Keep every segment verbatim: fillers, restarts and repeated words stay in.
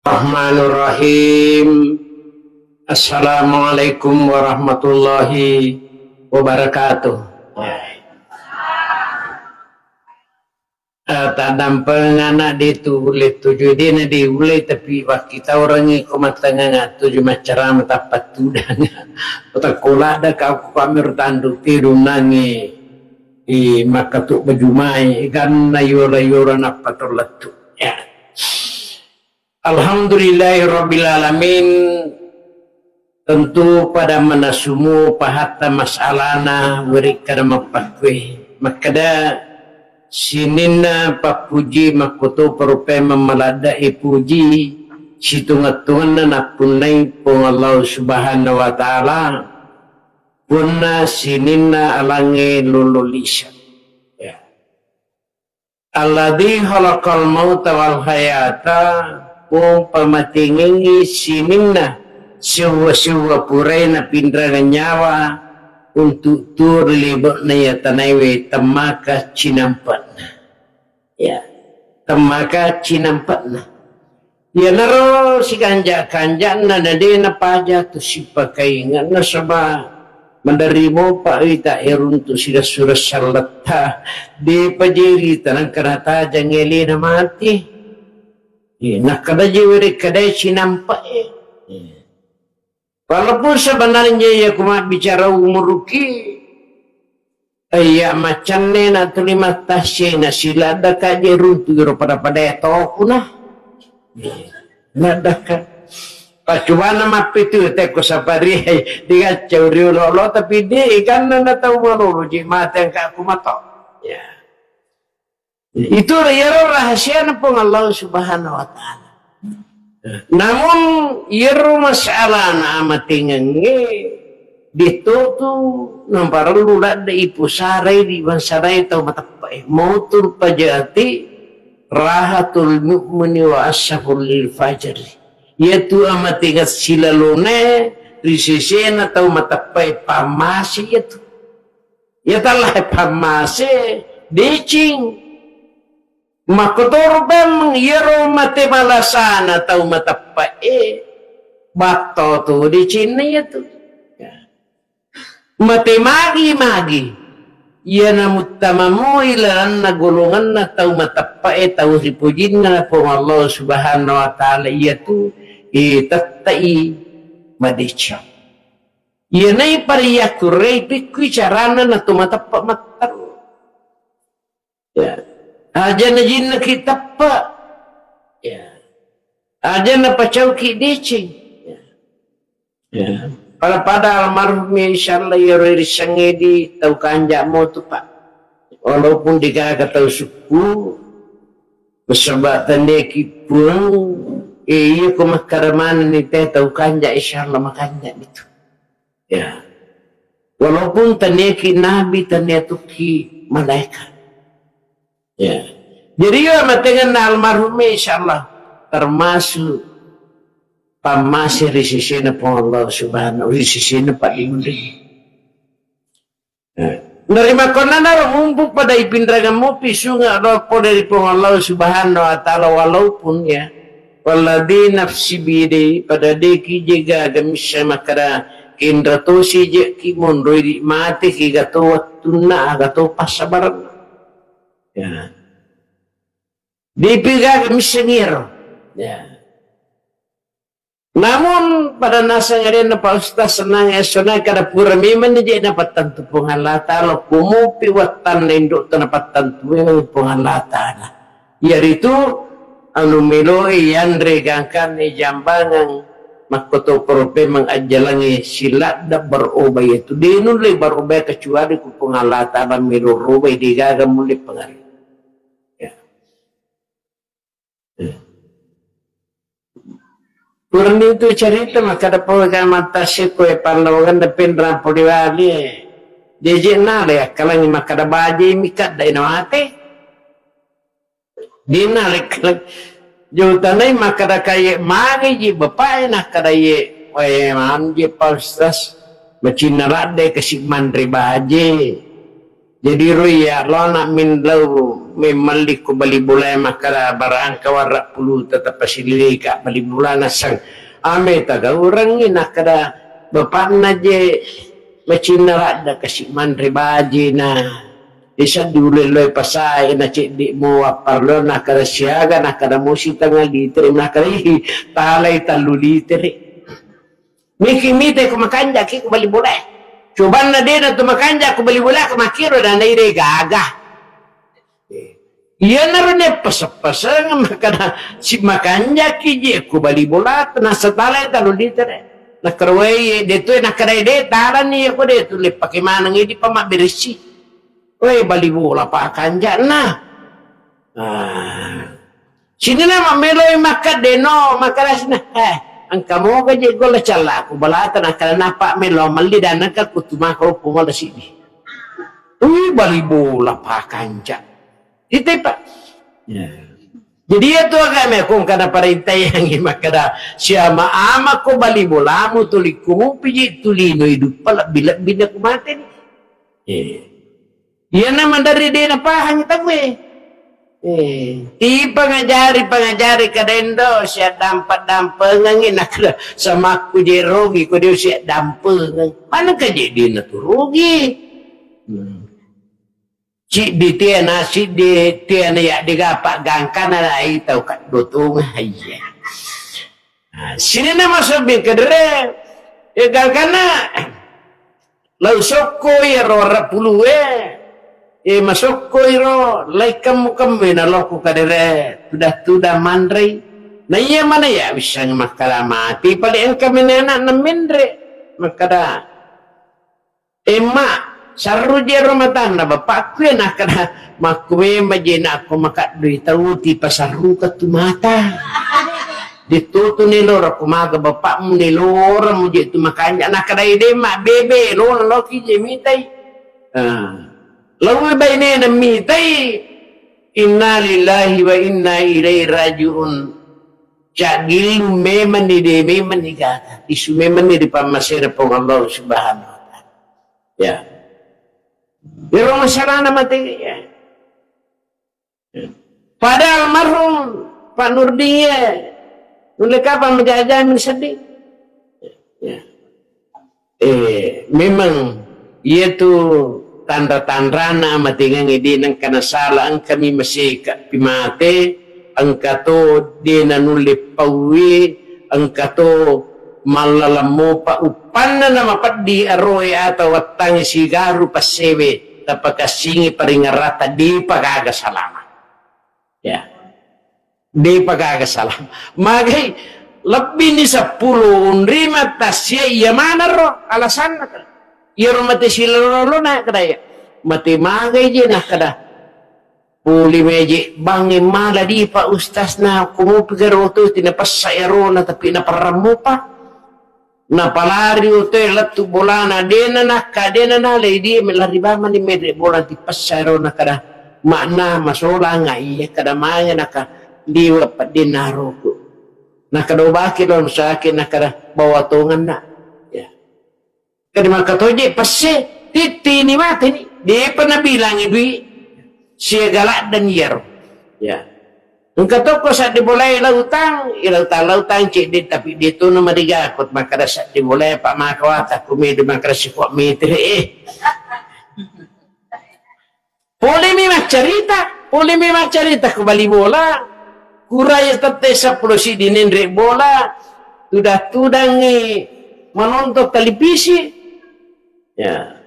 Bismillahirrahmanirrahim. Assalamualaikum warahmatullahi wabarakatuh. Eh, taddampengana de tu ulle tuju, de na de ulle, tapi wakkitaurengngi ko matenganga tuju maccarama tappa tudang. Utakkoladda ka ko kamero tandu tirunnangi, eh, makkatu bajumai, ganna yora-yora nappa tollettu. Ya. Alhamdulillahirabbil alamin. Tentu pada manasumu pahatta masalana, werikkada mappakkue. Makkada sininna pappuji makkoto parupai mammaladda ipuji, situnga-tunganna nappunnai Puang Allah Subhanahu wa Ta'ala, punna sininna alangnge lolo lisa. Ya. Alladzi khalaqal mauta wal hayata, Puang pamatengengngi sininna sewwa-sewwa purae napinranga nyawa untu tuo ri lebo'na iya tanaewe temmaka cinampe'na. Ya, temmaka cinampe'na. Iyanaro sikanja-kanja'na na de napaja tu sipakainga, nasaba maderri mopa ita iruntu siressureng salletta, depa je rita nangka natajang elena mati. Eh, nakkada je werekkadai cinampe'e. Eh. Walaupun sebenarnya iya ku mabbicara umuruki, iya macanne na tuli mattasse na siladdaka je runtu iro pada-pada tokuna. Laddaka. Pacubana mappitu teko sapari digacca uri olo-olo, tapi de ikanna na tau malolo je mate angka aku mato. Ya. Itu iyaro rahasiana Puang Allah Subhanahu wa Ta'ala. Namun iyaro masalana amatengengnge, deto tu naparellu ladde ipusarai di bangsarai tau mateppe'e. Mautul fajati rahatul mu'mini wa asaful lil fajri. Iyatu amatengeng silalona ri sesena tau mateppe'e pammase iyatu. Iya tallahe pammase, deceng. Makkotoro bemmeng iyaro mate malasana tau mateppe'e, batto tu decenna iyatu. Ya. Mate magi-magi, iyana muttama moi lalanna golonganna tau mateppe'e, tau ripojinna Puang Allah Subhanahu wa Ta'ala iyatu, eh, tette'i madeceng. Iyanai pariyakkurei pikkui carana natu mateppe' matteru. Ya. Aja najinnaki teppe'. Ya. Aja napacauki deceng. Ya. Ya. Pada-pada almarhum, insyaallah, iyaro risengngedi tau kanja motu, Pak. Walaupun degaga tau sukku, nasaba tandeki Puang, eh, iya ko makkada manenni te tau kanja, insyaallah makanja itu. Ya. Walaupun taniaki nabi, taniatuki malaikat. Ya. Jadi, iya amatengenna almarhum, insyaallah, termasuk pammase ri sesena Puang Allah Subhanahu, ri sesena Pak Imam. Ya. Narimakkonanaro mumpung pada ipinrangang mopi sunga ro pole ri Puang Allah Subhanahu wa Ta'ala, walaupun ya, walladzi nafsi biyadihi, pada deki je gaga missa makkada kinra tosi je ki monroi di mate ki gato wattunna agato passabarenna. Ya. Dipi gaga missa ngiro. Ya. Namun pada naseng adenna Pak Ustaz, senang esona kada pura memang ni je napattentu Puang Allah Ta'ala, kumupi wattanna induk tu napattentu memang Puang Allah Ta'ala. Yaritu anu meloi yanre gangkanna jambangang makkoto poro pemeng ajjalangi siladda baroba yatu. De nulle baroba kecuali ku Puang Allah Ta'ala melo robai, degaga mulle pengari. Ya. Purani tu cerita makkada pole ka mattasi koe pallawangenna penrang pole wali. Jeje nale akkalangi makkada baje mi kadda ina mate. Dina lekkalang. Jautanai makkada kaye magi ji bapak e nakkada ye. Wae manji Pak Ustaz. Macinna ladde kasi manre baje. Jadi ro iya lona min lau memmelli ko bali bola makkada barangka warra puluta tapasilia ka bali bola nasang ame tagaurengngi nakkada bapakna je macinna ladda kasi manre bajena. Desa diulelloi pasae na ceddi mo wapparlo nakkada siaga nakkada mo sitengnga litere nakkada ih talai tellu litere. Miki mite ko makanjaki ko bali bola. Cobanna dena tu makanja ko bali bola ko makiro dana ire gaga. Iyanaro ne pasa-pasang makana si makanjaki je ko bali bola nasa talai tellu litere. Nakkada wai de tu nakkada de talani ko de tu le pake maneng idi pamabberesi. Wai bali bola pakanjana. Ah. Sininna mammeloi makkadde no, makkalasina, eh, engka moga je golla calla ku balata nakkada napa melo melli dan engka kutu maka loppo mala sidi. Ui bali bola pakanca. Itepa. Ya. Jadi ya tu agama kong kana parintaiangi makkada siama ama ko bali bolamu tuli kumupi je tulino hidup lebbi-lebbi na kumate ni. Eh. Iyana maderri de napahang tauwe. Eh, tipa ngajari pangajari kadendo siaddampa-dampengengi nakkada samakku je rugi ko dio siaddampengeng. Manengka je dina tu rugi. Hmm. Ciddi tiana, ciddi tiana ya digapa gangkana na ai tau kaddotunga. Iya. Nah, sininna masobbing kedere, eh, gangkana Lau sokko iyaro warra pulue, e, masokko iro, lai kemmu-kemmu na loko kadere, tudang-tudang manrei. Na iya mana ya wissang makkada mati, pale engka mene anak na menre. Makkada, "Emma, sarru jero matanna bapakku ya," nakkada, "Makku memang je nakko makaddui tau ti pasarruka tu mata." Ditutuni loro, ko maga bapakmu ni loro muje tu makanja, nakadai de mabbebe lona loki je mitai. Ah. Laui bainena mitai, "Inna lillahi wa inna ilaihi rajiun." Cagillu memang ni de memang ni gaga. Isu memang ni di pammasena Puang Allah Subhanahu wa Ta'ala. Ya. Iro masalahna mate ya. Pada almarhum Pak Nurdin ya, nulle kapang majaja min seddi. Ya. Eh, memang iya tu tanra-tanrana amatengang ede nengka nasala engkami maseka pi mate, engka to de nanulle pauwe, engka to mallalang mopa uppanna namapeddi aroe atau wattangnge sigaru passewe tapakassingi paringerrata depa gaga salama. Ya. Depa gaga salama. Magai lebbi ni seppulo unri matassia iya manaro alasanna. Iyaro mate silolona kadaya. Mate magai je nakada. Poli meje bangnge mala di Pak Ustaz na kumupi garo tu tina pessa erona tapi na parrammupa. Napalari otoe lettu bolana, dena nakka, dena nalai dia melari bamani mere bola tipessa ero nakada makna masola nga iya kada maya naka liwa peddinna aroku. Nakada obaki lo sake nakada bawa tongenna. Ya. Kada makatoje pesse, tittini mateni. Depa nabilangi dui siaga laddan iyaro. Ya. Engka tokko sadde bolae lautang, eh, lautang-lautang cedde, tapi de tono mariga ko makkada sadde bolae pa maka wata ko mede makkada sikuat metere, eh. Polemi maccarita, polemi maccarita ko bali bola. Kuraya tette seppulo siddi nenre bola, tudang-tudangi manonton televisi. Ya.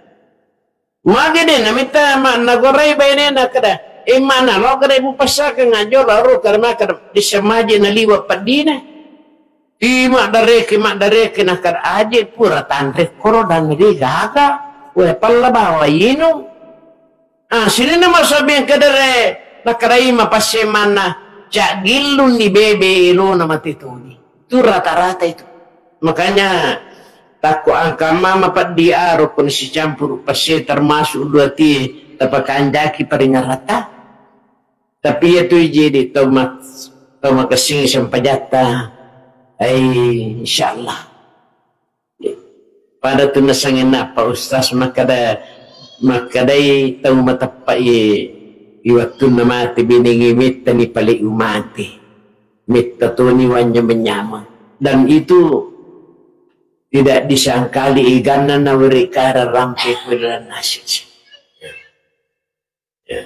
Mage de namitta ma-, nagorai bainena kada, "Eh, mana lo kada ibu passakeng ajo laro kada makada dissa maje naliwa peddina." Ih, maddareke, maddareke, nakada aje pura tanre koro dan de gaga. Wae palla bawa inu. Ah, sininna masabiang kedere, nakadai mapassemanna, caggillunni bebe elona mate toni. Itu rata-rata itu. Makanya, takko angka mama peddi aro ko nasicampuru passe termasuk dua tie tapakanjaki paringarata. Tapi iya tu jadi tau mak-, tau makessing sempajatta. Ai, insyaallah. Pada tu nasangenna Pak Ustaz makkada Makkedai tau mateppe'e, i wettunna mate benengnge, mettani pale umate, metta toni wanyameng-nyameng. Dan itu tidak disangkali eganna nawerekara rampe ku dalam nasi. Ya.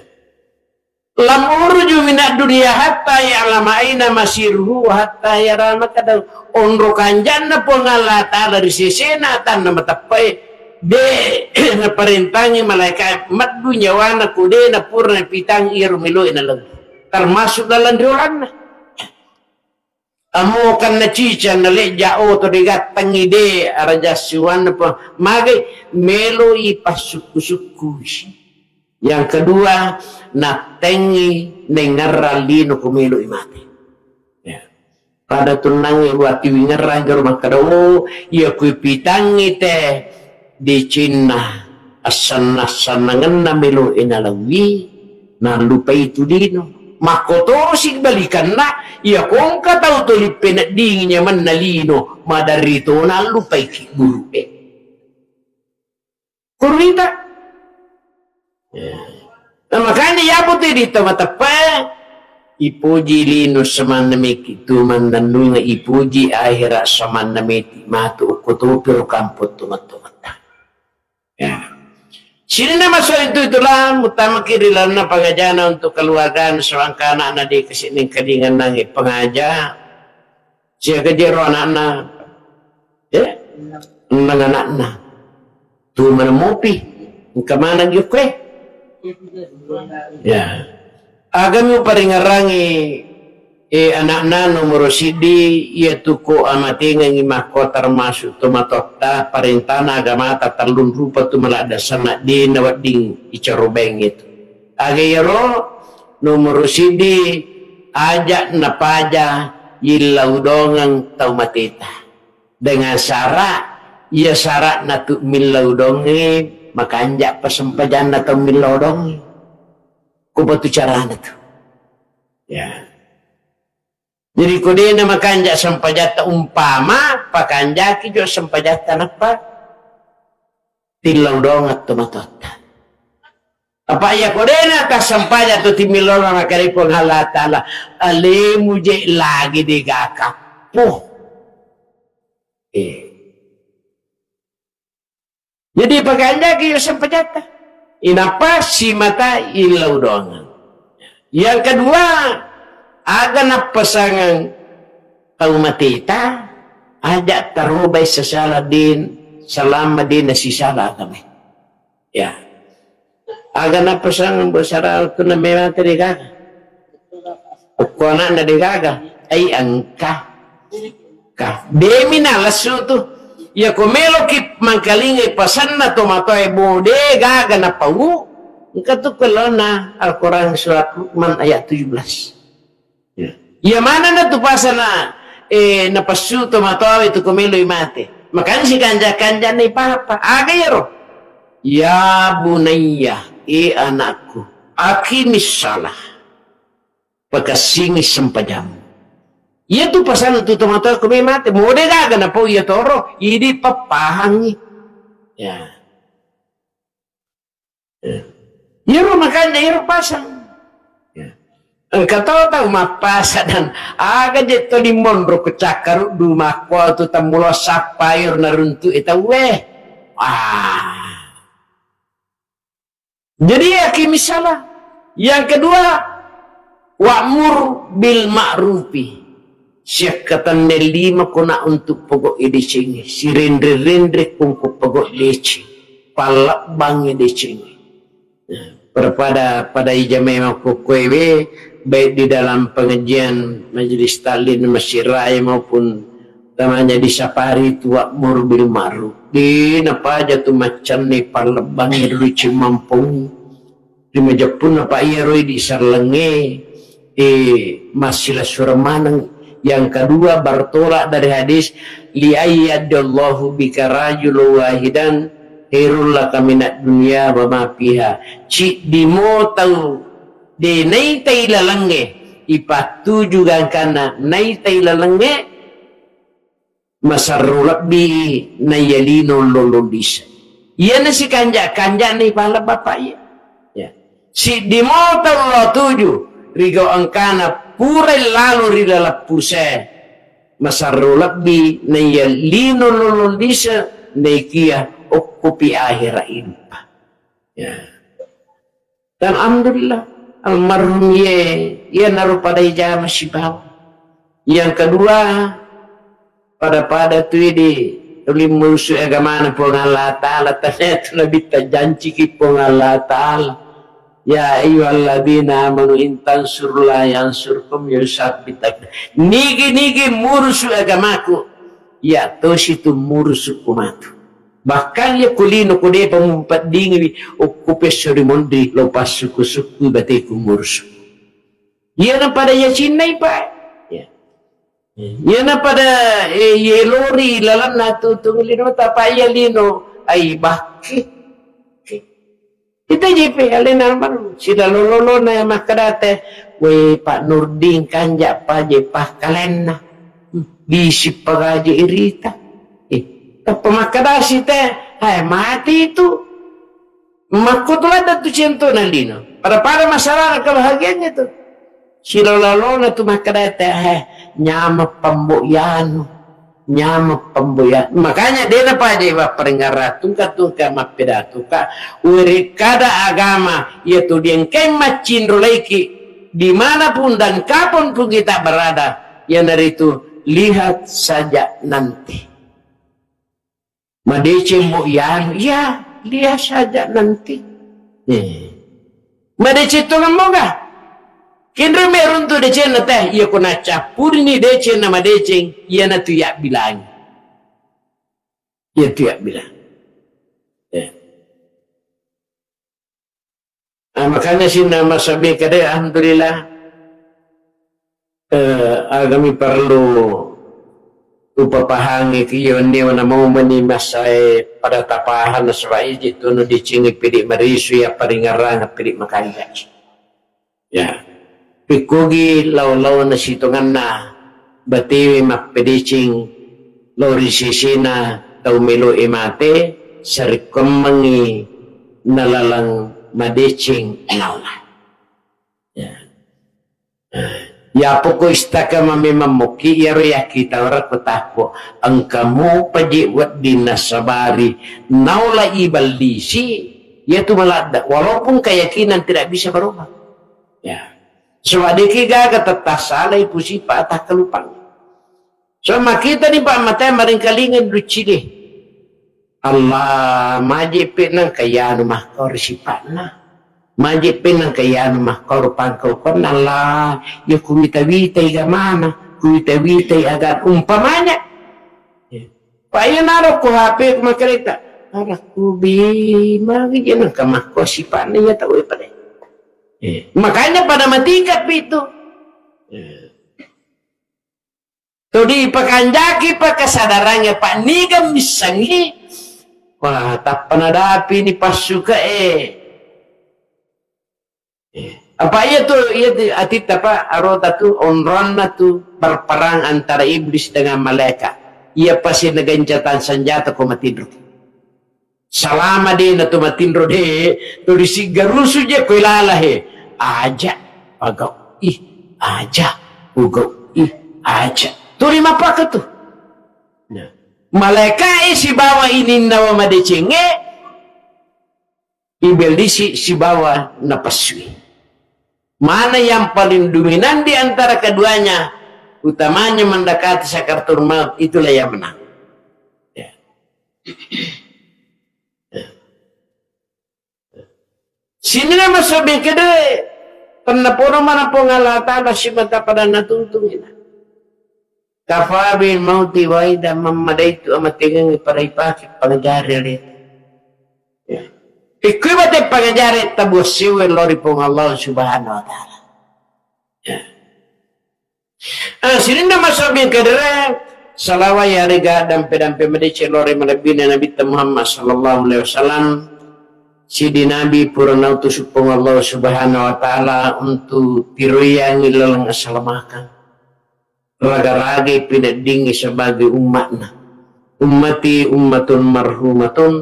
Lam uruju minad dunya hatta ya'lama aina masiruhu wa hatta yara makadahu. Onro kanjanna Puang Allah Ta'ala ri sesena atanna mateppe'e, de naparentangi malaika maddu nyawana ko de napura napitang iyaro meloe naleng, termasuk dalam riolanna. Amokanna cica nalejja oto degattangngi de araja siwanna pa magai, meloi passukku-sukkui. Yang kedua, nattengngi nengngerrang lino ku meloi mate. Ya. Pada tunnangngi watiwingerrang garo makkada, oh, iya kui pitangngi te decenna, assanna-sannangenna melo e nalauwi, nallupai tu lino. Makkotoro sibalikanna, iya kongka tau toli peneddingi nyamenna lino, maderri to nallupai ki guru e. Kurita. Ya. Nah, makanya iya pute di tau mateppe, ipuji lino samanna meki tu mannennunga, ipuji ahera samanna meti matu ukko topiro kampong tu matto matta. Ya. Sininna maso itu itulah mutamaki ri lalenna pangajana untuk keluarga, sewangka anak-anak di kesini kedingan nangi pengaja. Siaga jero anakna, eh, enneng anakna. Tu mana mopi, engka maneng jokkoe. Ya. Agami uparingerrangi, eh, anakna nomoro siddi, iya tu ko amatengengi makko termasuk tomatoatta, parentana agamata tellung rupa tu maladda sanna de nawedding icarobaeng itu. Aga iyaro nomoro siddi, aja napaja yillau dongeng tau mateta. Dengan syarat, iya syaratna tu millau donge, makanja pa sempajanna tau millau donge. Ko batu carana tu. Ya. Jadi ko dena makanja sempajatta, umpama pakanjaki jo sempajatta nappa tillau dongeng tomatoatta. Apa iya ko dena tassempaja tu timilolo nakali Puang Allah Ta'ala, alemu je lagi degaka. Puh. Eh. Jadi pakanjaki sempajatta. Inappa simata illau doang. Yang kedua, aga nappasangang tau mateta, aja tarobai sesala din, selama din nasisala agama. Ya. Aga napasang besara tu na memang tadi gaga. Ko anakna de gaga, ai engka. Ka, demi na lesu tu. Ya ko meloki mangkalingai pasanna tomatoae bo de gaga napau. Engka tu kelona Al-Quran surat Luqman ayat tujuh belas. Ya. Iya manenna tu pasana, eh, napassu tomatoawe tu ko meloi mate. Makanya si kanja-kanja ni papa. Aga iyaro? Ya bunayya, eh anakku, aqimis shalah. Pakassingi sempajammu. Iya tu pasana tu tomatoa ko meloi mate. Mode gaga napau iya toro, idi pappahangi. Ya. Iyaro makanja iyaro pasang. Ya. Engka to tau mappasa dan aga je to dimonro ku cakkaruddu makko tu temmulo sappa iyaro naruntu e tauwe. Ah. Jadi ya ki misalnya. Yang kedua, wa'mur bil ma'rufi. Siakkatenna lima kona untuk pogok e decengnge, sirenre-renre kungku pogok deceng, pallebbangnge decengnge. Nah, pada, pada ija memang kokoewe, baik di dalam pengajian majelis taklim masjid raya maupun namanya di sapari tu wa'mur bil ma'ruf. De napaja tu maccanne pallebbangnge ri cimampongngi. Ri majeppunna pa iyaro idi sarlengnge, eh, massilassureng maneng. Yang kedua, bertolak dari hadis, "Li ayyadallahu bika rajulan wahidan khairul laka minad dunya wa ma fiha." Ciddimo tau de naitai lalengnge, ipattuju gangkanna naitai lalengnge, masarro lebbi naiya lino lollong lise. Iyana sikanja-kanjana ipala bapak iya. Ya. Siddi mota lo tuju, rigau engkana purai lalu ri laleng puse. Masarro lebbi, naiya lino lolo lise, naikia okkopi ahera idupa. Ya. Dan alhamdulillah, almarhum ye, iyanaro pada ijama sibawa. Yang kedua, pada-pada tu idi tuli murusu agamana Puang Allah Ta'ala, ternyata Nabi tajanciki Puang Allah Ta'ala. Ya ayyuhalladzina amanu in tansurullaha yansurkum yusabbit aqdamakum. Nigi-nigi murusu agamaku, ya tosi tu murusu umatu. Bahkan ya kulino ku depa mumpaddingiwi, okko pesso ri monri lo passuku-suku bateku murusu. Iyana pada yacinnai, Pak. Ya. Iyana pada, eh, yelori lalanna tutung lino, tapa iya lino, ai bakke. Kita J P alena baru. Sila lolona yang makkadate, we Pak Nurdin kanja paje pakkalenna. Bisi pagaje irita. Eh, tappa makkadasi te, hai mati itu. Makko tu ladda tu centona lino. Pada-pada masalah kebahagiaannya tu. Silolalona tu makkada te, eh, nyameng pambo yanu. Nyameng pambo yanu. Makanya dena paja iwa paringarang tungka-tungka mappedatuka. Weri kada agama, iya tu diengkai maccinro laiki. Dimanapun dan kapanpun kita berada, iyanaritu lihat saja nanti. Madeceng mo iyanu, iya, lihat saja nanti. Eh. Madeceng tongeng moga. Kenro me runtu decenna teh, iya ko nacappurini deceng na madeceng, iyanatu yabbilangi. Iyatu yabbilang. Eh. Ah, makanya sinna masabbing kada, alhamdulillah, eh, agami perlu upapahangi ki yo neo na mau meni masae pada tapahan nasaba iji tunu dicingi pidi marisu ya paringarang pidi makanjaki. Ya. Pikkogi lau-lau na sitonganna batewe mappedeceng lao ri sesena tau meloe mate, sarekkoammengngi nalalang madeceng naola. Ya. Ya poko istaka mamemang mokki iyaro yakkitawara ko takko engka mopa je wedding nasabari naola iballisi, iyatu maladda walaupun keyakinan tidak bisa berubah. Ya. Saba deki gaga tetta salai pusipa atakkalupang. So, makkitani pa mate maringkalinga duccili. Allah, majeppe nangka yanu makkoro sipa'na. Majeppe nangka yanu makkoro pangkau konna Allah, ya kuwita-witai gamana, kuwita-witai agan umpamanya. Pa iya naro ko H P ku makkareta. Arakku bi, magi je nangka makko sipa'na iya tau e pada. Eh, makanya pada matika pi tu. Eh. Todi pakanjaki pa kesadarannya Pak niga missengi. Wah, tappa nadapi ni passuka e. Eh, apa iya tu, iya tu atitta pa arota tu onronna tu berperang antara iblis dengan malaikat. Iya pasti negencatan senjata ko matinro. Salama de na tu matinro de, tu disiggarusu je ko ilala he. Aja pagau ih, aja pugau ih, aja. Tuli mapaka tu. Nah. Malaika e sibawa ininnawa madecengnge, ibellisi sibawa napessui. Mana yang paling dominan di antara keduanya, utamanya mendekati sakaratul maut, itulah yang menang. Ya. Sininna masobbing kedue, tennapono mana Puang Allah Ta'ala simata pada natuntungi. Kafa bil mauti waida, mammadaitu amatengengngi pada ipake pangajari aleta. Ya. Ikkui bate pangajari tabuassiwe lao ri Puang Allah Subhanahu wa Ta'ala. Ya. Ah, sininna masobbing kedere, salawa yarega dampe-dampe madeceng lao ri malebbina Nabitta Muhammad sallallahu alaihi wasallam. Sidi Nabi pura nautusu Puang Allah Subhanahu wa Ta'ala untuk tiroiangi laleng asalamakang. Raga-ragai pineddingi sebagai umma'na. Ummati ummatun marhumatun,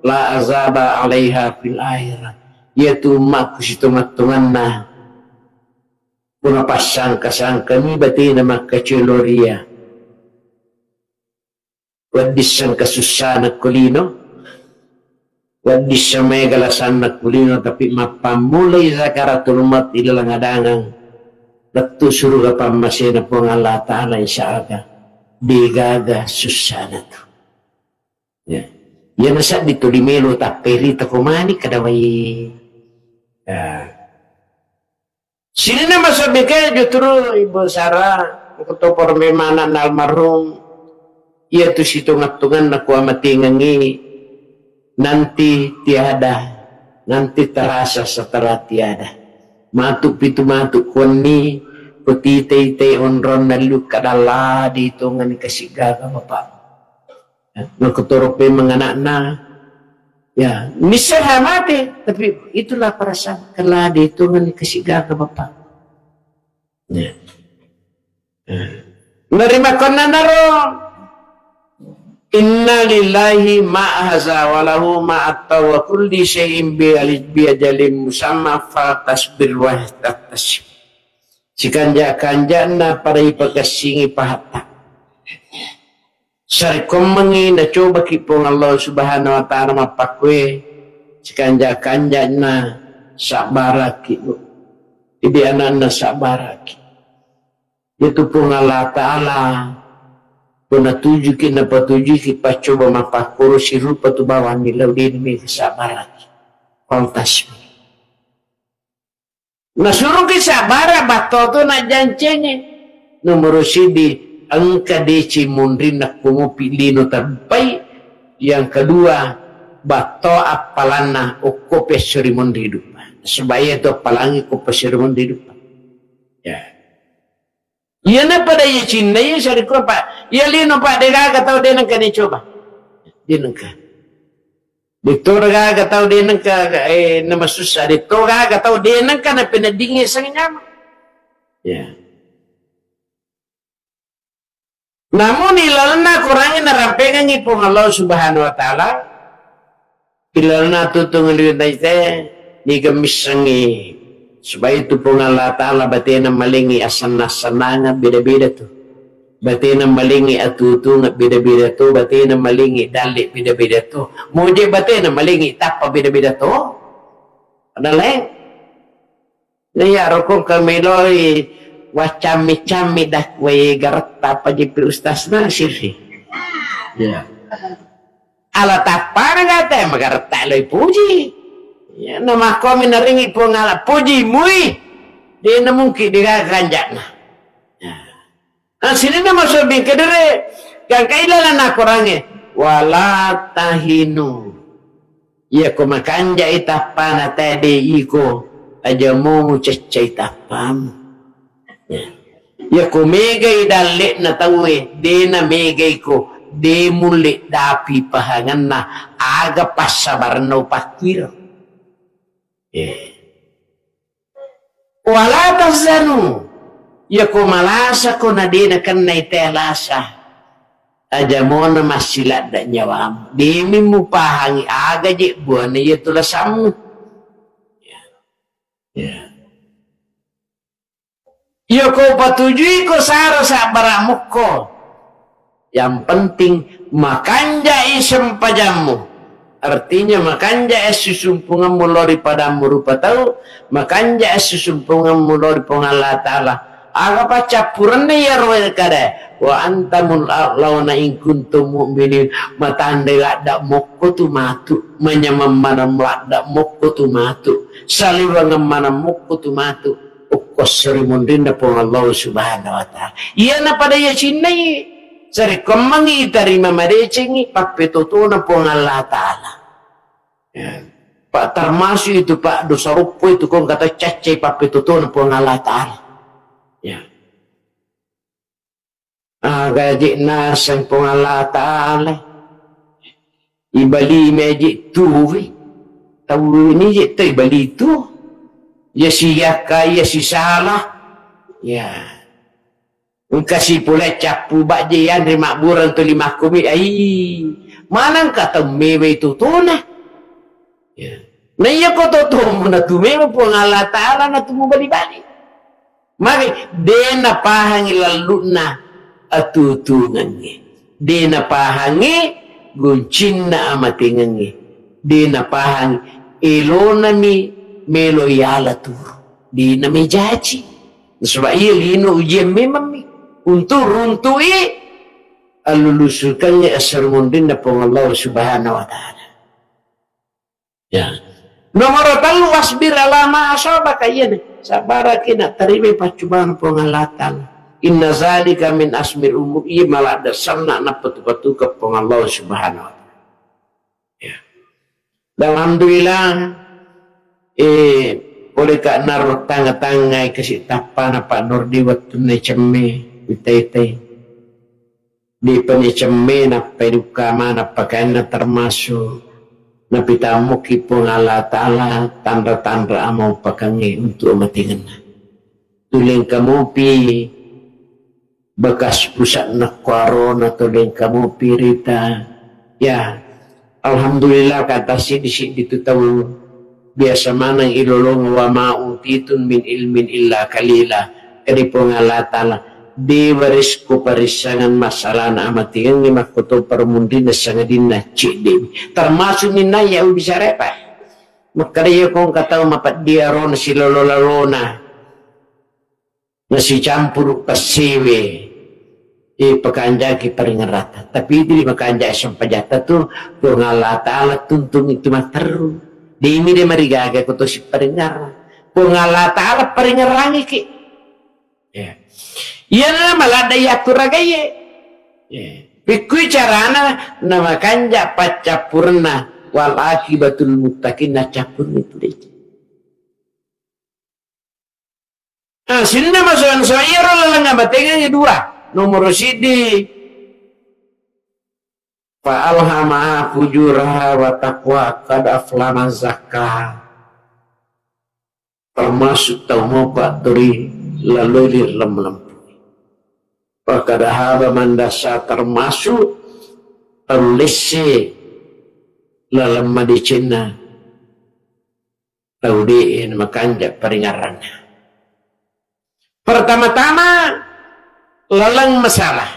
la azaba alaiha fil akhirah. Iyatu ummakku sitonga-tonganna, puna passangka-sangkami batena makkacoe lao ri iya. Wedding sengka sussana ko lino, wedding seng maega lasanna ko lino, tapi mappammulai sakaratul maut ilalang adangang lettu suruga pammasena Puang Allah Ta'ala, insya Allah degaga sussana tu. Ya. Iyana seddi tuli melo tapperita ko mani kada wai. Ya. Sininna masabbike jutru Ibu Sara, engka to poro memang anakna almarhum, iya tu situnga-tunganna kuamatengengi, nanti tiada, nanti terasa setelah tiada. Matu pitu matu kuanni, kutite-ite onronna liu kadalla ditongani kasigaga bapak. Makkutoro pemeng anakna, ya, misseng ha mate, tapi itulah perasaan, kala ditongani kasigaga bapak. Ya. Narimakonna naro, inna lillahi ma haza wa lahu ma atta wa kulli syai'in bi ali-, bi ajalin musamma, fal tasbir wa tahtasib. Sikanja-kanjana pada ipakessingi pahatta. Sarekkoammengngi nacobaki Puang Allah Subhanahu wa Ta'ala mappakkue, sikanja-kanjana sabbaraki, Bu. Idi ananna sabbaraki. Itu Puang Allah Ta'ala puna tujuki, napatujuki paccoba mappakkoro sirupa tu bawang di laut ini, mega sabbaraki. Pantas. Nasuruki sabbara batto tu najjancengi. Nomoro siddi, engka deceng monrinna ko mopi lino tabbai. Yang kedua, batto appalanna okko pesso ri monri dupa. Sebab iya tu appalangi ko pesso ri monri dupa. Ya. Iyana pada iya cinna iya sarikko, Pak. Iya lino, Pak, degaga tau denengka nicoba. Denengka. Detto gaga tau denengka, eh, namasussa. Detto gaga tau denengka napeneddingi sang nyama. Ya. Namun ilalenna Quran narampengengi Puang Allah Subhanahu wa Ta'ala, ilalenna tutung liu naite, niga missengi, supaya itu Puang Allah Ta'ala batena malengi asenna-senanga beda-beda tu. Batena malengi atutunga beda-beda tu, batena malengi dalle beda-beda tu. Moje batena malengi tappa beda-beda tu. Ada lain. Na iyaro ko engka meloi waccammi-cammi dak-, wae garetta apa jepi Ustaz Nasir sih. Ya. Ala tappana gate magaretta loi puji. Ya, namakkomi naringi Puang Allah puji mui. Dena mungkin digaga kanjana. Ya. Nah, sininna masobbing kedere, gangka ilalenna Qurangnge, "Wala tahinu." Iya ko makanjai tappana tede iko, aja momu ceccai tappamu. Ya. Iya ko megai dalle'na tauwe, dena megai ko, de mulle dapi pahanganna, aga passabarenna upakkuiro. Eh. Wala tahzanu, yako malasako na de nakennai te lasa, aja mona massiladda nyawamu. Demi mupahangi aga je buana iya tu lasammu. Ya. Ya. Yako patujui ko sara sabbara mukko. Yang penting makanjai sempajammu. Artinya makanjai assisumpungemmu lao ri padammu rupa tau, makanjai assisumpungemmu lao ri Puang Allah Ta'ala. Aga paccappurenna iyaro kada? Wa antamul a'launa in kuntum mu'minin. Matanre ladda mokko tu matu, manyameng maneng ladda mokko tu matu, saliwengeng maneng mokko tu matu. Okko esso ri munrinna Puang Allah Subhanahu wa Ta'ala. Iyana pada yacinnai, sarekkoammengngi itarima madecengngi pappetotona Puang Allah Ta'ala. Ya. Pak, termasuk itu, Pak, dosa ruppo itu, ko engka tau caccai pappetotona Puang Allah Ta'ala. Ya. Aga je naseng Puang Allah Ta'ala. Ibali meje tuwi. Tau ini je to ibali tu. Ya siyakka, ya sisala. Ya. Engka sipole cappu bajje yanre mabbureng tu limakku mi. Ai. Maneng ka tau mewe itu tona. Ya. Na iya ko to tomu natu memang Puang Allah Ta'ala natu mubali-bali. Magi de napahangi lallu'na atutungengnge. De napahangi guncinna amatengengnge. De napahangi elonami melo yala turu. De namejaji. Nasaba iya lino ujian memang mi. Untuk runtui allulusukangnge asar munrinna Puang Allah Subhanahu wa Ta'ala. Ya. Nomor tellu, wasbir ala ma asabaka, iyana. Sabaraki na tarima paccubana Puang Allah Ta'ala. Inna zalika min asmil umur, iya maladde sanna napatu-patuka Puang Allah Subhanahu wa Ta'ala. Ya. Dan alhamdulillah, eh, pole ka naro tanga-tangai kasi tappana Pak Nurdi wettunna cemme, itai-tai. Dipani cemme nappai dukka maneng pakainna termasuk napitammuki Puang Allah Ta'ala tanra-tanra amau pakangnge untuk amatengenna. Tuleng kamupi bekas pusatna kuarona, tuleng kamupi rita. Ya, alhamdulillah, kata siddi-siddi tu tau biasa maneng ilolong, wa ma utitun min ilmin illa qalila. Ri Puang Allah Ta'ala, de warisku parissangeng masalana amatengengnge makkoto parmunrinna sangadinna cedde. Termasuk ninna ya bisa repa. Makkada iya ko engka tau mapeddi arona silolo-lalona. Nasicampuru passewe, eh, pakanjaki paringerrata. Tapi idi makanja sempajata tu, Puang Allah Ta'ala tuntung itu matteru. Demi de marigaga ko tosi paringerra. Puang Allah Ta'ala paringerrangiki. Ya. Iyana maladda yaturagaye. Ya. Pikkui carana namakanja paccappurenna wal akibatul muttaqin, nacappurni tu deci. Ah, sininna masuang-suang iyaro laleng amatengengnge dua. Nomoro siddi, fa alhamaha fujuraha wa taqwa, qad aflaha man zakkaha. Termasuk tau mopa tori laloi ri lemlempu. Wa qad khaba man dassaha, termasuk tau lesse laleng madecenna. Tau de'e makanja paringerranna. Pertama-tama, laleng masalah.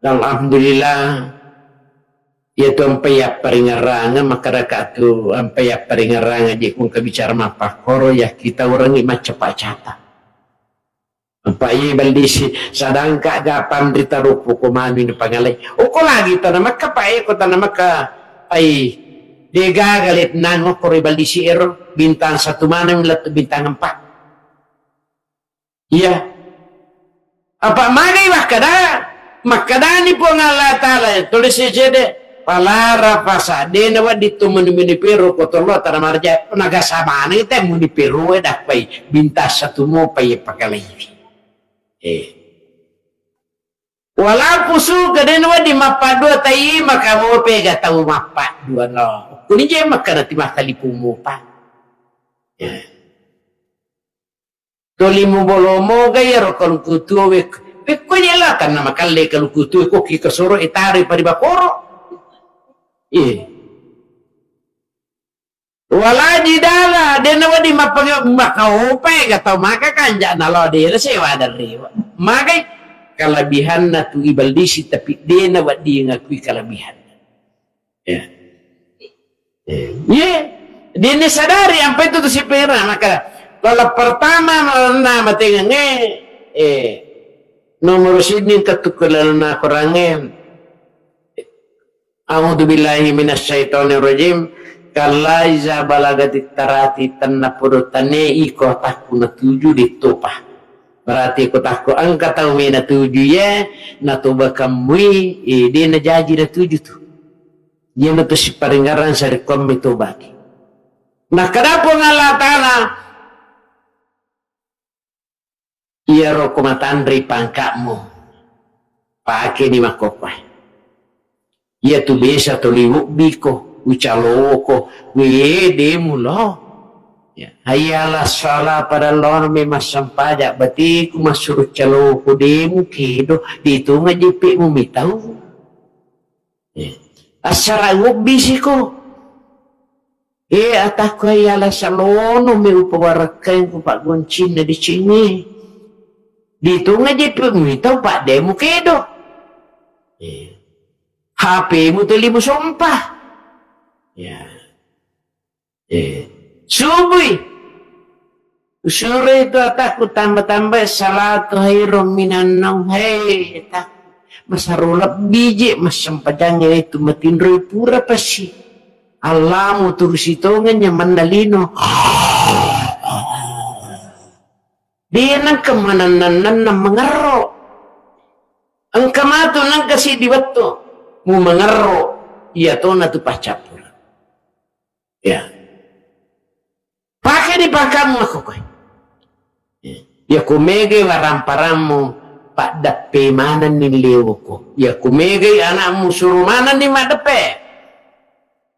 Dan alhamdulillah, iya tu ampai yapparingerrangeng, makkedaka tu ampai yapparingerrangeng, je ku engka bicara mappakkoro, yakkitaurengngi maccapa-capa. Apa iye baldisi, sadangka ga panrita rupu ko manu ni pangalai. Oko lagi tana makka pa eko tana makka ai degaga let nang okko ri baldisi ero bintang satu maneng lettu bintang empat. Iya. Apa magai makkada, makkadani Puang Allah Ta'ala, tulis cede, pala rafasa, dena wedding tu muni-muni peru ko tollo tana marja, nagasa maneng te muni peru e dakpai bintang satu mopa iye pakalaiwi. Eh. Wala fusuka, dena wedding mappaddua tai maka mope ga tau mappaddua no. Kuni je makkada ti makkalipu mopa. Eh. Toli mubolo moga iyaro kaluku tuo wek-, wekko jela tanna makalle kaluku tuo ko ki kasoro e taro e pari bakoro. Iye. Wala jidala, dena wedding mappange-, makaopa e ga tau maka kanja nalo dena sewa dan rewa. Magai kalabihanna tu ibaldisi tapi dena wedding ngakui kalabihanna. Ya. Eh, ye, dini sadari ampe tu tu sipera maka lala pertama na matengange, eh, nomor siddi engka tu ke lalana korange. A'udzubillahi minasyaitonirrajim. Kalla iza balagatit taraqi, tenna podo tane iko takku natuju dittopa. Berarti ko takku engka tau me natuju ye, natoba kammui, eh, de najaji natuju tu. Iyana tu siparingerrang sarekkuammi tobaki. Nakkeda Puang Allah Ta'ala, iyaro ko matanrei pangka'mu, pakeni makkokkoe. Iyatu biasa toli wobbiko, ucalowoko, we de mulo. Ya, hayya ala shalah, pada laono me massempaja, batiku massuro calowoko, de mukedo, de tonga jeppemu mitau. Eh, assara wobbisiko. Eh, atakku, ayala salono mi upawarekkaeng ku paggoncinna decengnge. Ditonga je pe muitau padde mukedo. Eh. H P mu tuli musompa. Ya. Eh. Subui. Usuroi tu atakku, tamba-tamba salatu khairum minan naum. Hei, atakku. Masaro lebbi je massempajang itu matinroi pura pasi. Allamu turusi tongeng nyamanna lino. De nengka manennang-nennang mangerro. Engka matu nengka siddi wettu mu mangerro, iya tona tu paccappureng. Ya. Pake ni pangkamu makkokkoe. Ya. Ya ku megai waramparammu, paddeppe manenni lewoko. Ya ku megai anakmu, suru manenni maddeppe.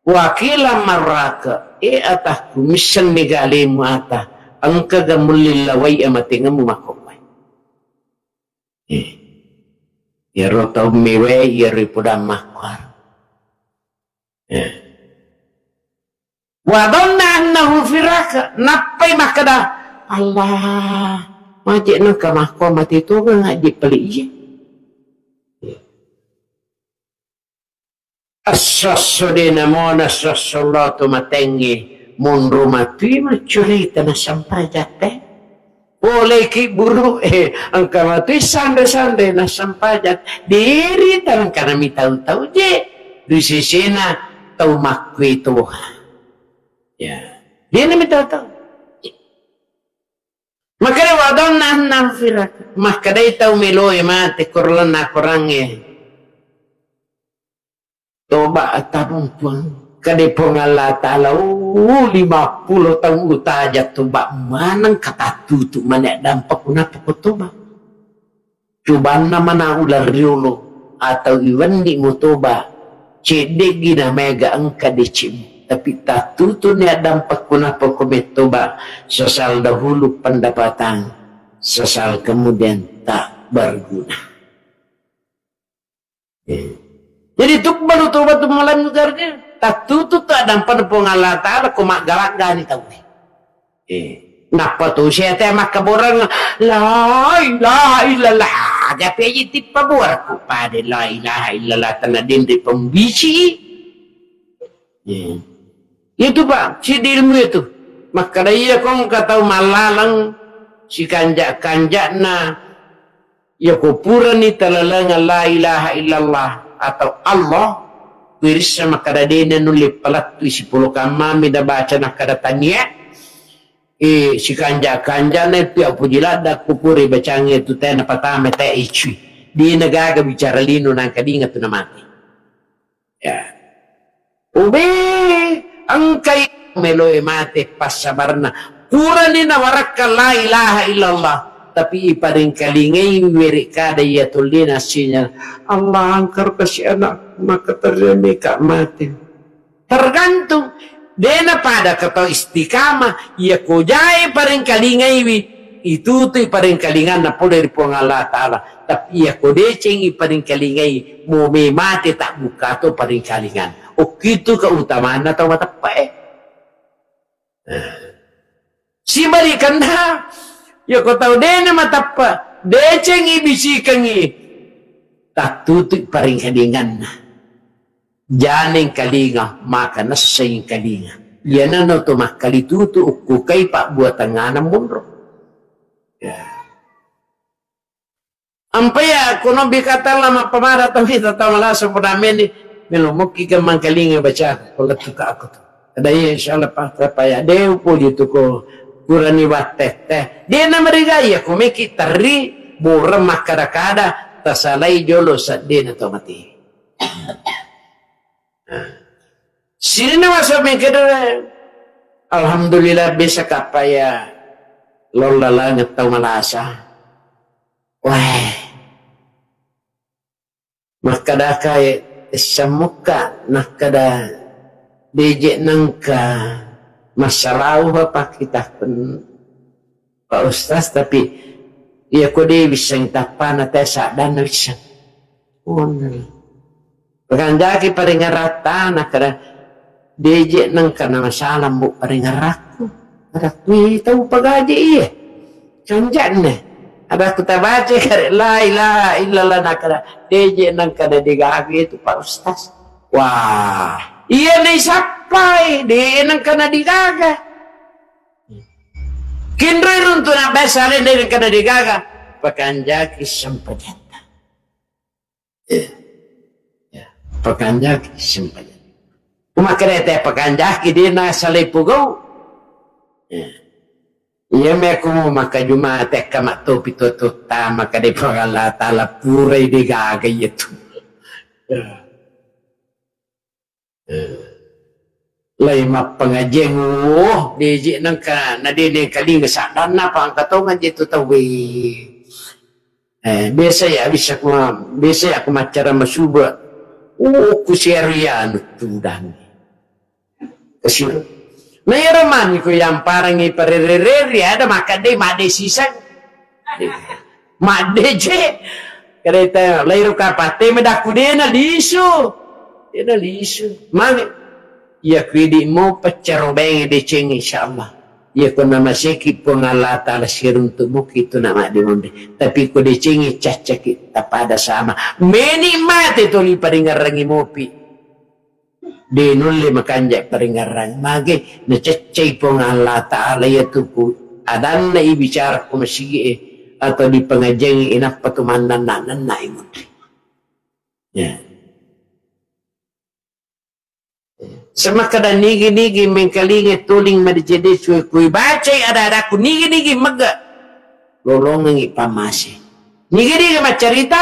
Wakila marraka, e atakku, missenni galemu ata, engkaga mulli lawai amatengemmu makkokkoe. Eh. Iyaro tau mewai, iyaro ipodang makkuaro. Eh. Wa dhanna annahu firaka, nappai makkeda, Allah, maje nengka makko mate tongeng aje pale iye. Esso-esso de namona esso-esso lo to matengnge, monro matui maccurita nassempajang te. Poleki buru e, engka matui sanre-sanre nassempajang. Diri tangkana mitau-tau je ri sesena tau makkue toha. Ya, dena mitau-tau. Makkedai wa dhanna annahu firaq. Makkedai tau meloe mate korlanna korangnge. Toba atabung Puang. Kade Puang Allah Ta'ala, uh, lima puluh taung utaja toba maneng katattutu mane dampa kunapa ko toba. Cobanna mana ular riolo atau iwenni mutoba, cedde'gi namaega engka deceng. Tapi tattutuni addampekku napoko mettoba, sesal dahulu pendapatan, sesal kemudian tak berguna. Eh. Jadi tukbalu taubatun malam garga, tattutu tu addampana Puang Allah Ta'ala ko maggalak gani tau. Eh, nappa tu saya teh makkaborang, la ilaha illallah. Aga peji tippa buarku pada la ilaha illallah, tena denre pembici. Eh. Itu, Pak, si ilmu itu. Makkada iya kong katau mallalang, si kanja-kanjana, iya ko purani talalanga la ilaha illallah atau Allah, wirissa makkada dena nulle palattui sipolo kammami da baca nakkada tania. Eh, sikanja-kanjana itu ya puji ladda ku pura bacangnge tu tena patama te icui. Dina gaga bicara lino nangka dinga tu namate. Ya. Ube, engkai meloe mate passabarna. Purani nawarakka la ilaha illallah, tapi iparingkalingai were kada iya tullina sinyal. Allah, angkar kasi anak maka terjadi ka mate. Tergantung. Dena pada ke tau istiqamah, iya ko jae paringkalingaiwi, itu tu paringkalinganna pole ri Puang Allah Ta'ala. Tapi iya ko deceng iparingkalingai, mo me mate tak buka to paringkalingan. Okkitu keutamanna tau mateppa e. Sibalikanna, iya ko tau dena mateppa, deceng ibisikengi, tattutui paringkalinganna. Janeng kalinga, maka nesseng kalinga. Iyanana to makkalitutu ukkukai pabbuatangngana monro. Ya. Ampai ya, kono bikatalla mappamada tau kita tau malasa podameni, melo mokki gemmang kalinga baca, ko lettu ka aku tu. Ada iya, insyaallah, pa, pa, ya, de upoji tu ko kurani wattette. De na marigaya, ko meki terri, boreng makkada-kada, tasalai jolo seddena to mati. Sininna masa mengkeda, alhamdulillah, bisa kapaya lolla langet tau malasa. Wah, makkadaka e, essemmukka, nakkada beje nengka masalau apa kita pun. Pak Ustaz, tapi iya ko de wisseng tappana te saddanna wisseng. Onroi. Pakanjaki paringaratta, nakkada, Deje nengka na masalah mbo paringerrakku. Ada kui tau pagaje iye. Kanjakne. Ada ku tabaca kare la ilaha illallah nakada. Deje nengka na digaga itu Pak Ustaz. Wah, iya na isappai, de nengka na digaga. Kinroi runtu na biasa de nengka na digaga. Pakanjaki sempajatta. Eh, ya, pakanjaki sempajang. Makkeda te pakanjaki de nasalai pugau. Eh. Iya me aku mau maka Jumat tekka mattopi to tutta maka de Puang Allah Taala purai de gaga iya tu. Ya. Eh, lai mappangajiang, oh, deje nengka, na de nengkalinga saddanna, apa engka tongeng je tu tauwe. Eh, biasa ya, bisa ku, biasa ya ku maccara masuba. Oh, ku siaru ya anu tudang. Kasiru. Na iyaro mani ku yang parangi parereri ada makan de made sisang. Madde je. Kereta lairo kapate medakku dena lisu. Dena lisu. Mane? Iya ku idi mo paccarobaeng deceng insyaallah. Iya ko namaseki Puang Allah Taala siruntu muki tu na madde monde. Tapi ko deceng caccaki tapada sama. Meni mate toli paringerrangi mopi. De nulle makanja paringerrang. Mage naceccai Puang Allah Taala iya tuku adanna ibicara ko masigie atau di pengajian inappa tu mannanna-nanna imunri. Ya. Semakada nigi-nigi mengkalinga tuling madecede sue kui bacai ada-adaku nigi-nigi mega. Lolongengngi pammase. Nigi-nigi maccarita,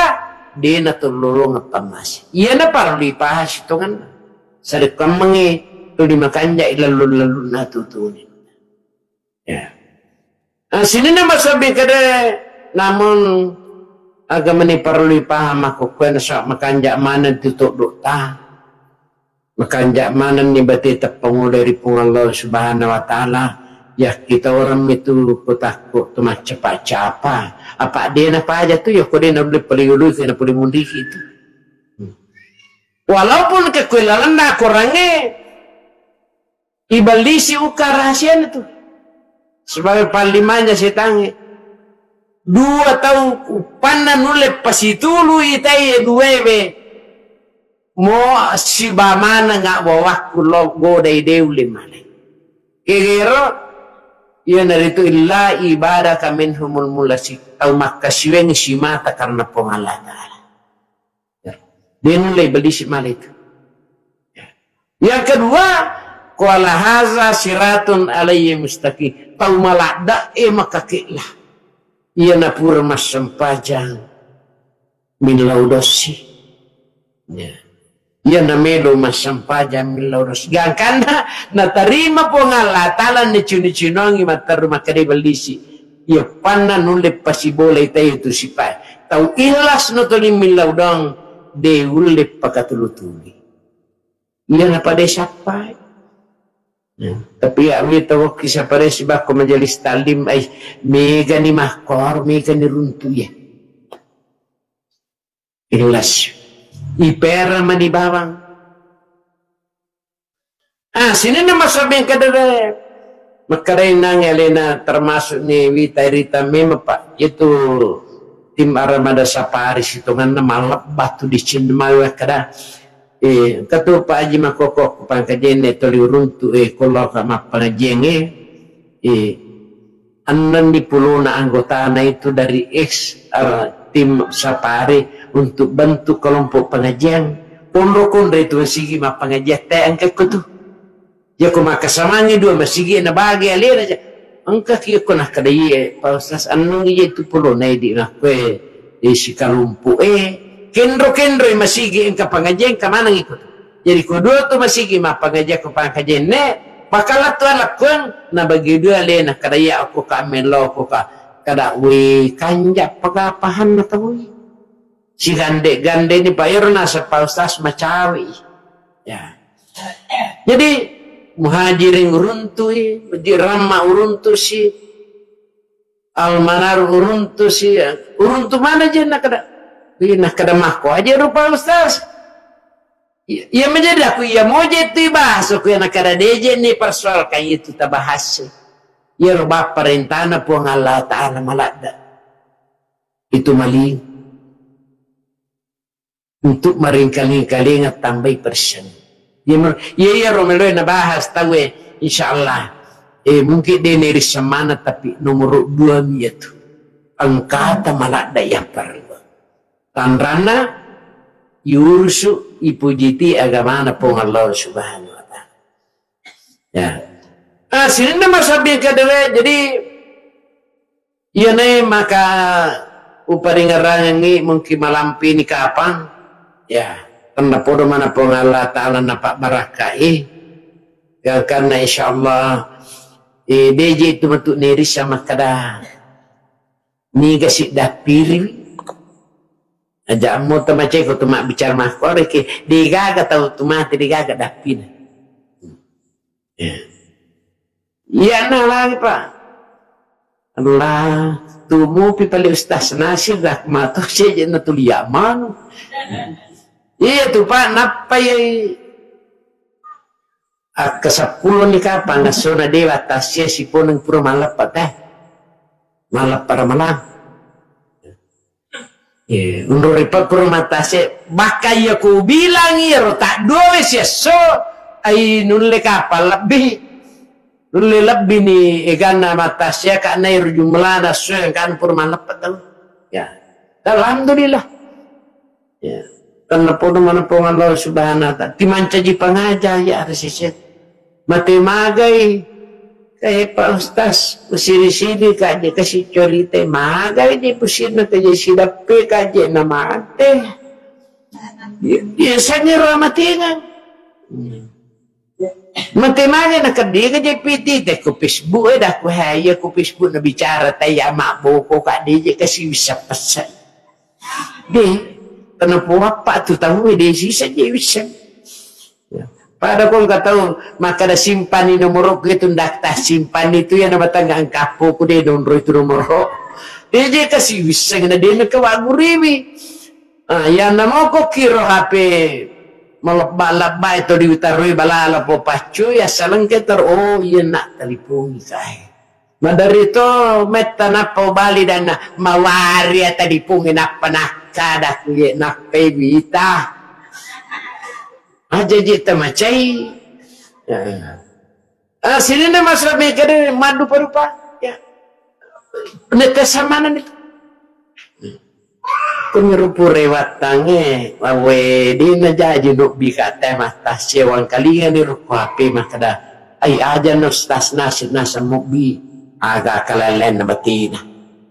dena to lolongeng pammase. Iyana parellu ipaha sitongenna. Sarekkammengngi tuli makanja ilallu-lallunna tutuni. Ya. Ah, sininna masobbi kede, namun agamani parellu ipahang makkukkuena sa makanja maneng tu toddo'ta. Makanja manenni bateta pangolo ri Puang Allah Subhanahu wa Ta'ala, yakkitoreng mitu ko takko tu maccapa-capa. Apa dena paja tu ya ko dena boleh peliului kena boleh mundiki itu. Hmm. Walaupun ke kue lalenna korangnge, ibellisi uka rahasiana tu. Sebagai panglimanya setangnge. Dua tau uppanna nulle pasitulu itai duewe. Mo siba maneng abbawakku lo godai de ulle malai. Kegero, iyanaritu illa ibadaka minhumul mulasi. Tau makkasiweng simata karena Puang Allah Ta'ala. Ya. De nulle ibellisi malai itu. Ya. Yang kedua, qala haza siratun alayya mustaqim. Tau maladda e makakella. Iya napura massempajang millau dossi. Ya. Iya namelo massempajang millau dossi. Gangkanna natarima Puang Allah Ta'ala nacuni-cunongi matteru makkeda ibellisi. Iya panna nulle pasibolai tae tu sipa. Tau ikhlas notoni millau dong de ulle pakatulu-tuli. Iya napada sappai. Ya, tapi ya mi tawakki sapare sibakko majelis taklim ai megani makkoro megani runtu ya. Ikhlas. Ipera mani bawang. Ah, sininna masabbing kadere. Makkedai nangnge alena termasuk ni wita rita memang Pak. Itu tim Armada Safari sitonganna malebba tu di Cindemawe kada. Eh, engka tu Pak Haji makkokko ku pangkajenne toli uruntu e kolloka mappangajieng e. Eh, ennenni pulona anggotana itu dari ex, eh, tim Safari untuk bentuk kelompok pengajian. Konro-konro itu masigi mappangajian te engka ko tu. Yako makkasamangi dua masigi na bagi alena ja. Engka ki ko nakkeda iye Pak Ustaz enneng iye tu pulona idi nakkoe, eh, sikalumpu e. Kenro-kenro masigi engka pangajian engka maneng iko tu. Jadi ko dua tu masigi mappangajian ko pangkajian ne, pakala tu alakkuang na bagi dua alena kada iya ko ka melo ko ka kada we kanja pagapahanna tawwe. Sigande-gande ni Pak ero naseng Pak Ustaz macawi. Ya. Jadi muhajirin uruntui, di ramma uruntusi, almanar uruntusi, uruntu mana je nakada. Ih, nakada makko aja rupa Ustaz. Iya, iya menjadi aku iya moje tu bahas aku yang kada deje ni persoalkan itu tabahas. Iya roba perintahna Puang Allah Ta'ala maladda. Itu mali untuk maringkaling-kalinga tambai persen. Iya mer-, iya, iya ro meloe nabahas tauwe, insyaallah. Eh, mungkin de neri semana tapi nomor dua mi iya tu. Engkata maladda yang perlu. Tanranna iurusu, ipujiti agamana Puang Allah Subhanahu wa Ta'ala. Ya. Ah, sininna masabbing kedewe, jadi iyanae maka uparingerangengi mungkin malampini kapang. Ya, tenna podo mana Puang Allah Ta'ala napabbarakkai. Gangkanna insyaallah, eh, deje itu metu neri sama kada. Niga siddappiriwi. Aja ammo tamacai ko tu mabbicara makkuareki, degaga tau tu mate, degaga dappina. Ya. Iya na lagi, Pak. Allah, tu mupi pale Ustaz Nasir dah mato seje na tulia manu. Iya tu, Pak, nappa yai Akka seppulo ni kapang essona dewa tassia siponeng pura malleppa teh. Malleppa ramalang. Eh, unro ripa pura matase, bakka iya ku bilang iyaro tak dua siesso, ai nulle kapang lebbi. Nulle lebbi ni eganna matase ka nairu jumlana so yang kan pura malleppa tau. Ya. Alhamdulillah. Ya. Tennapodo mana Puang Allah Subhanahu wa Ta'ala. Timancaji pangaja ya, ada sisir. Mate magai. Kayak Pak Ustaz, usiri-siri kaje kasih cerita magai di pusirna kaje sidappe kaje na mate. Ya, ya sanya roh mate kan. Hmm. Mate mage na keddi ke je piti te ku Facebook e, dah ku haya ku Facebook na bicara tai ama boko ka di je kasi bisa pesan. De, kenapa apa tu tahu de sisa je bisa. Ya. Pada kong ka tau maka da simpani nomor ke tu ndak ta simpani tu ya na batang angkapo ku de nomor itu nomor. De je kasi bisa na de na ke waguriwi. Ah, iya namoko kiro H P malebba-lebba itu diutarui balala po paccu ya salengke ter-, oh iya nak talipungi kae. Maderito metta nappa ubali dana mawari ya talipungi nappa nakkada kuye nappa wita. Aja je tamacai. Ya. Ah, sininna masra mega de maddupa-dupa. Ya. Nete samana ni. Kunni rupu rewattangnge, wawe, dina jaji nobbi ka te mattassewang kalingani rukku H P makkeda, ai aja na Ustaz Nasib naseng mobbi, aga kalalen batina.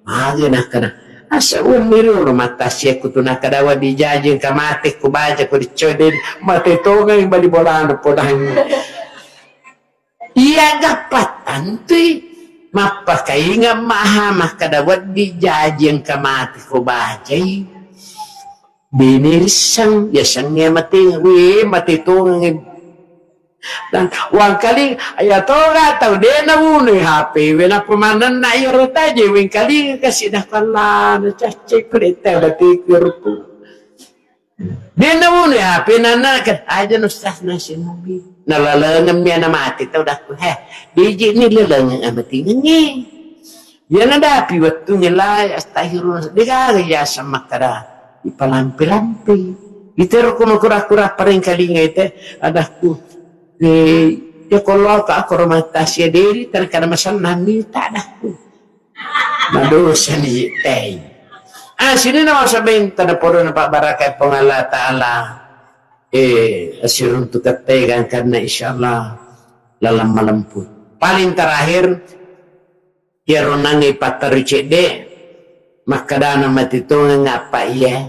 Magi nakkeda, asa wenni riolo mattassie kutu nakkeda, wadi jaji engka mate ku baja ku diccoe de mate tongai bali bolana podangi. Iya gappa tantui mappakainga maha makkada weddi jaji engka mate ko bajai. Bene risseng, ya sengnge mate, we mate tongengnge. Dan wangkali ya toga tau de na wunui H P we na pemanenna iyaro taje wengkali kasi dah kala na cacce kule tau batiku rupu. De na wunui H P nana kan aja na Ustaz nasi mobi. Na lalengeng mi ana mati tau dakku. Heh, biji ni lalengeng amatingengi. Iya nadapi wettungnge lai, astagfirullah, degaga yaseng makkada ipalampe-lampe. Itero ko makura-kura parengkalinga ite, adakku, eh, ya kalau ka aku rumah tasya deri, terkada masalah mita adakku. Madosani tei. Ah, sini nama sabeng, tada podo na pabarakai Puang Allah Ta'ala. Eh, asiruntu katte gangkanna insyaallah lalang malempu. Paling terakhir, Iyaro nangnge pattarui cedde, makkadana mati tongeng appa iya.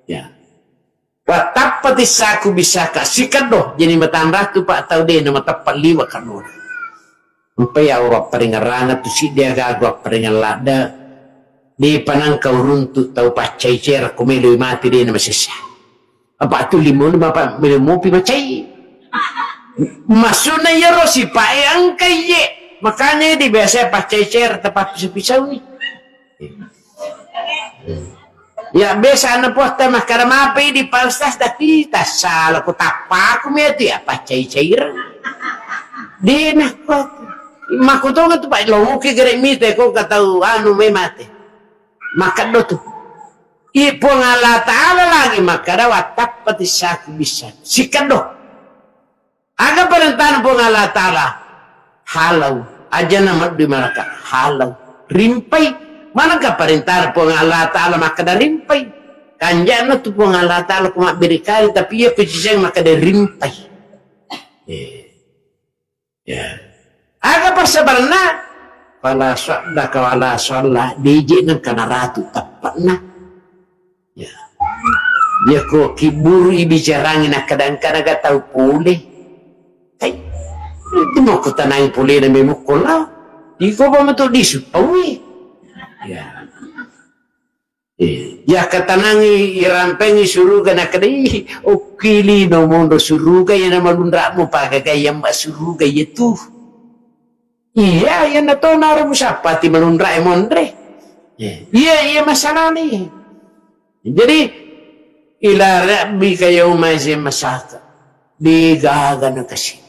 Ya. Wattappa tissaku bisaka sikeddo, jadi matanratu pa tau de na mateppa liwa kadona. Empa ya wapparingerranga tu siddi agagu apparingeng ladde, de panangka uruntu tau paccai cera ko meloi mati de na masessa. Apa tu limau ni bapak mele mopi macai. Maksudna iyaro sipae engka iye. Makanya di biasa paccai cer tepat pisau-pisau ni. Ya biasa anak posta makkada mape di Pak Ustaz, tapi tassala ku tappaku mi atu ya paccai-caireng. Dena ko makutonga tu Pak, lomuki gere mite ko katau anu me mate. Makkeddo tu. I Puang Allah Ta'ala lagi makkada wattappa tissaku bisa. Sikkeddo. Aga parentana Puang Allah Ta'ala? Halau. Aja na meddu malaka. Halau. Rimpai. Manengka parentana Puang Allah Ta'ala makkada rimpai? Kanjana tu Puang Allah Ta'ala ku mabbere kali, tapi iya ku ciceng makkada rimpai. Eh. Ya. Aga passabarenna? Fala saddaka wala shalla, deje nengka naratu teppa'na. Ya. Ya ko kiburu ibicarangi nakkadangkana ga tau pole. Hai. Itu mau kutanai pole na memukko lao. Iko pa metu disu paui. Ya. Eh, ya katanangi irampengi suruga nakkada, "Ih, okkili no monro suruga ya na malunra'mu pagagai yamma suruga ya tu." Iya, iya na to naro musappati malunra'e monre. Eh, iya, iya masalahnya. Jadi ila rabbika yauma izin masaka. Degaga na kasi.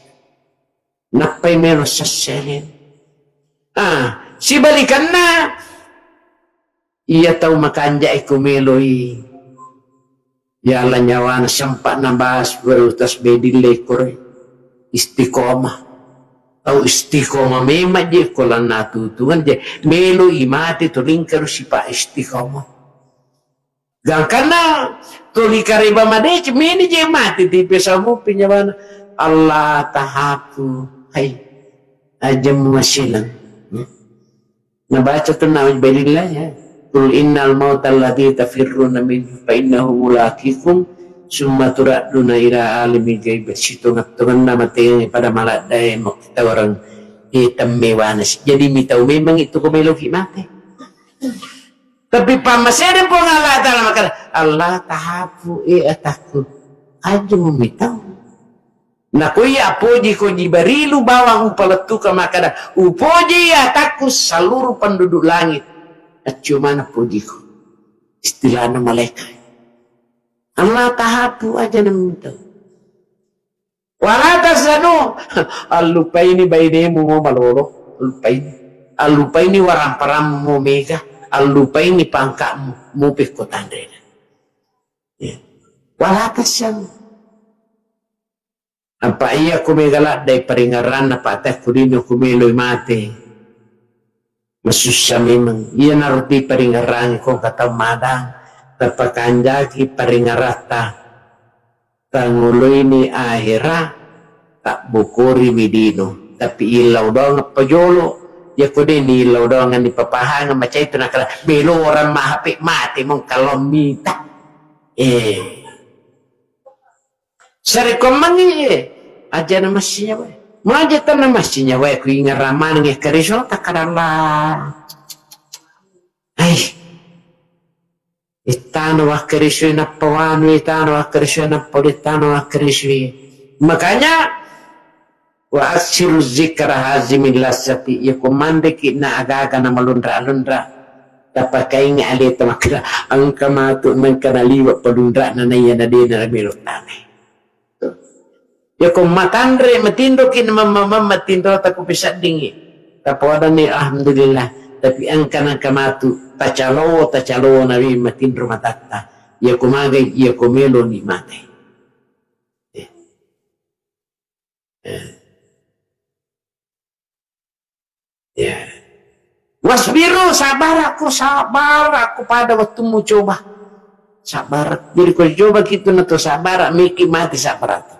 Nappai melo sesseleng. Ah, sibalikanna, iya tau makanja iko meloi. Ya Allah nyawana sempa nabas berutas bedille kore. Istiqomah. Tau istiqomah memang je ko lanna tutungan je. Meloi mate to lingkaru sipa istiqomah. Gangkanna tuli kareba madeceng, meni je mati tipe samupi nyawana. Allah tahaku, hai, aja muasileng. Hmm. Nabaca tu nauzubillah ya. Qul innal mautal ladzi tafirruna minhu fa innahu mulaqikum, summa turadduna ila alimil ghaib. Sitonga-tonganna matenge pada maladdae makkitawareng, eh, temmewana. Jadi mitau memang itu ko meloki mate. Tapi pammasena Puang Allah Ta'ala makkada, "Allah tahapu e atakku, aja mumitau." Nakoi apoji ko Jibarilu bawang upalettuka makkada, "Upoji atakku seluruh penduduk langit." Accu mana pojiku. Istilahna malaikat. "Allah tahapu aja mumitau." Wala tahzanu, allupaini bainemu mo malolo, allupaini. Allupaini waramparammu mo mega, allupaini pangka'mu, mupi ko tanrena. Ya. Wala tahzanu. Apa iya ko mega laddai paringerranna, pa' tekku dino ko meloi mate. Masussa memang. Iyanaro diparingerrangi ko engka tau madang, tapakanjaki paringeratta. Tangoloini ahera, tabbokoriwi dino. Tapi illau doang eppa jolo. Yako deni illau doang dipapahangeng macai tu nakala, melo orang mahape mate mong kalau mita. Eh. Sarekommengngi, eh, aja na massinyawa. Maja tanna massinyawa ku ingerang maneng e kariso takkadalla. Ai. Ittana wakkarisui nappa wanu, ittana wakkarisui nappa ittana wakkarisui. Makanya, wa aksiru zikra hazimin lazzati, yako mandeki na aga-aga na malunra-lunra. Tapakaingi aleta makkeda, engka matu nengka naliwa palunra'na naiya na dena namelo tame. Yako matanre matinroki na mamma-mamma tinrota ku pisaddingi. Tapoadani alhamdulillah. Tapi engka nengka matu tacalo, tacalo nawi matinro matatta. Yako magai, yako melo ni mate. Eh. Eh. Ya. Wasbiru, sabarakku, sabarakku pada wettummu coba. Sabar. Jadi ko coba kitu na to sabara, meki mati sabarakku.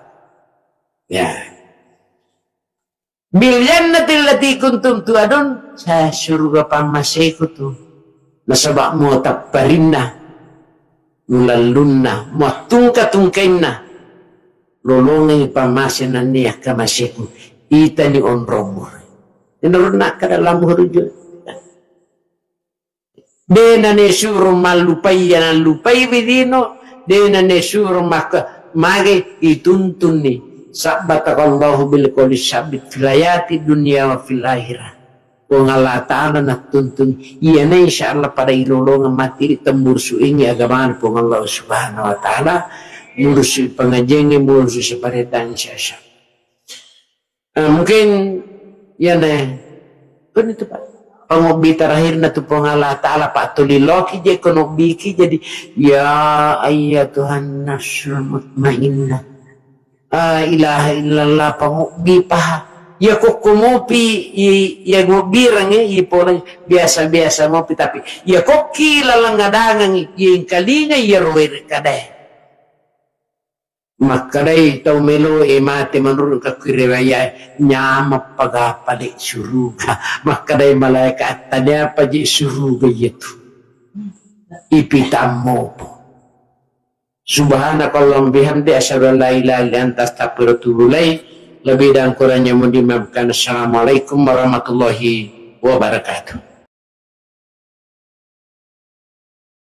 Ya. Bil jannatil lati kuntum tuadun, saya suruga pammaseku tu. Nasaba mo tapparinna, mulallunna, muattungka-tungkainna, lolongengi pammase nannia kamaseku, itani onrommu. Inarunna kada lamu haruju. Dena nesuro mallupai, ya nallupai widino, dena nesuro maka mage ituntunni. Sabbatakallahu bil qawli sabit fil hayati dunya wa fil akhirah. Puang Allah Ta'ala nattuntun. Iyana insya Allah pada ilolongeng mati ri temmurusuingi agamana Puang Allah Subhanahu wa Ta'ala, murusu pangajiangnge, murusu sapareddang insya Allah. Eh, mungkin iyana pun itu Pak. Pangobbi terakhir na tu Puang Allah Ta'ala, Pak, tuli loki je konobbiki jadi, ya ayyatuhan nafsul mutmainnah. La ilaha illallah, pangobbi paha. Ya kokko mopi, i-, ya ngobbirang, eh, i pole biasa-biasa mopi, tapi ya kokki laleng adangang, ya ingkalinga, ya roe kadae. Makkedai tau melo e mate menurut kakkui riwayat, nyameng paga pale suruga. Makkedai malaikat, tania paje suruga iyatu. Ipitammopo. Subhanakallahumma bihamdi, asyhadu an la ilaha illa anta, astaghfiruka wa atubu ilaik. Lebih dan kurangnya mohon dimaafkan. Assalamualaikum warahmatullahi wabarakatuh.